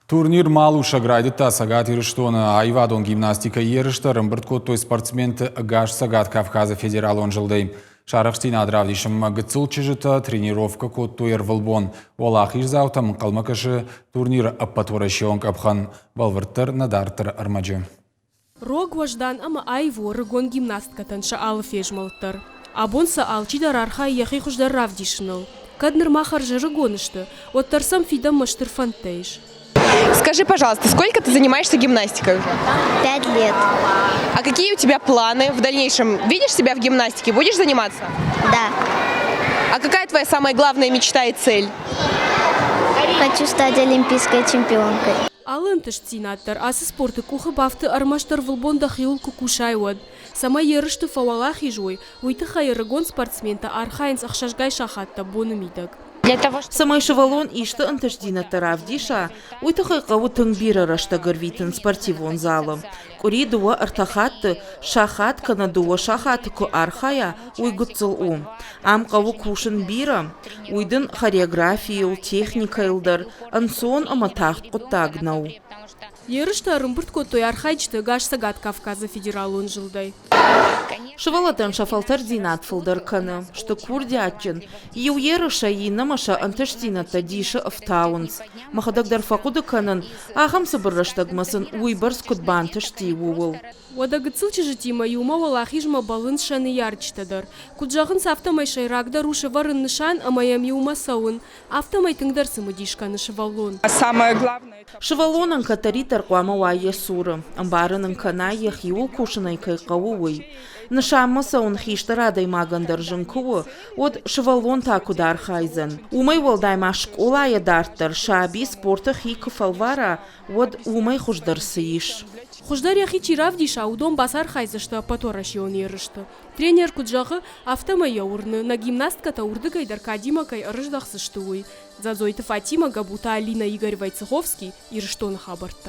Турнир Малусӕг райдыдта Цӕгат Ирыстоны аивадон гимнастикӕйы ерыстӕ ӕрӕмбырд кодтой спортсменты ӕгас Цӕгат Кавказы федералон зылдӕй. Сӕ арӕхстдзинад равдисынмӕ гыццыл чызджытӕ тренировкӕ кодтой ӕрвылбон. Уӕлахиздзаутӕм ӕнхъӕлмӕ кӕсы турниры ӕппӕтуӕрӕсеон къӕпхӕн. Бӕлвырддӕр нӕ дарддӕры ӕрмӕджы. Рог, уӕздан ӕмӕ аив у ӕрыгон гимнасткӕтӕн сӕ алы фезмӕлд дӕр. Абон сӕ алчидӕр архайы йӕхи хуыздӕр равдисыныл. Кӕд нырма хӕрзӕрыгон сты, уӕддӕр сӕм фидӕнмӕ стыр фӕндтӕ ис. Скажи, пожалуйста, сколько ты занимаешься гимнастикой уже? 5 лет. А какие у тебя планы в дальнейшем? Видишь себя в гимнастике? Будешь заниматься? Да. А какая твоя самая главная мечта и цель? Хочу стать олимпийской чемпионкой. Алы ӕнтыстдзинад дӕр ацы спорты къухы бафты ӕрмӕст ӕрвылбон дӕхиуыл куы кусай, уӕд. Цӕмӕй ерысты фӕуӕлахиз уой, уый тыххӕй ӕрыгон спортсментӕ архайынц ӕхсӕзгай сахаттӕ боны мидӕг. Цӕмӕй сывӕллон исты ӕнтыстдзинӕдтӕ равдиса, уый тыххӕй хъӕуы тынг бирӕ рӕстӕг ӕрвитын спортивон залы. Къуыри дыууӕ-ӕртӕ хатты, сахат кӕнӕ дыууӕ сахаты куы архайа, уый гыццыл у. Ам хъӕуы кусын бирӕ, уый дын хореографийыл, техникӕйыл дӕр ӕнцон ӕмӕ тагъд хъуыддаг нӕу. Ерыстӕ ӕрӕмбырд кодтой архайджыты ӕгас Цӕгат Кавказы федералон зылдӕй. Сывӕллӕттӕн сӕ фӕлтӕрддзинад фылдӕр кӕны, сты курдиатджын. Иу ерысӕй иннӕмӕ сӕ ӕнтыстдзинӕдтӕ дисы ӕфтауынц. Мӕхӕдӕг дӕр фӕхъуыды кӕнын, ахӕм цыбыр рӕстӕгмӕ сын уыйбӕрц куыд бантысти, ууыл. Уӕдӕ гыццыл чызджытимӕ иумӕ уӕлахизмӕ бӕллынц сӕ ныййарджытӕ дӕр. Куыд зӕгъынц, афтӕмӕй сӕйрагдӕр у сӕвӕрын нысан ӕмӕ йӕм иумӕ цӕуын. Афтӕмӕй тынгдӕр цымыдис кӕны сывӕллон. Самое главное. Сывӕллонӕн кӕддӕриддӕр хъуамӕ уа йӕ цуры, ӕмбарын ын кӕна, йӕхиуыл кусын ӕй кӕй хъӕуы, уый. Нысанмӕ цӕуын хистӕр адӕймагӕн дӕр зын куы у, уӕд сывӕллон та куыд архайдзӕн? Уымӕй уӕлдай ма скъолайӕ дарддӕр саби спорты хи куы фӕлвара, уӕд уымӕй хуыздӕр цы ис? Хуыздӕр йӕхи чи равдиса, уыдон бацархайдзысты ӕппӕтуӕрӕсеон ерысты. Тренер куыд зӕгъы, афтӕмӕй йӕ уырны, нӕ гимнасткӕтӕ уырдыгӕй дӕр кадимӕ кӕй ӕрыздӕхдзысты, уый. Дзадзойты Фатимӕ, Габута Алина, Игорь Войцеховский, Ирыстоны хабӕрттӕ.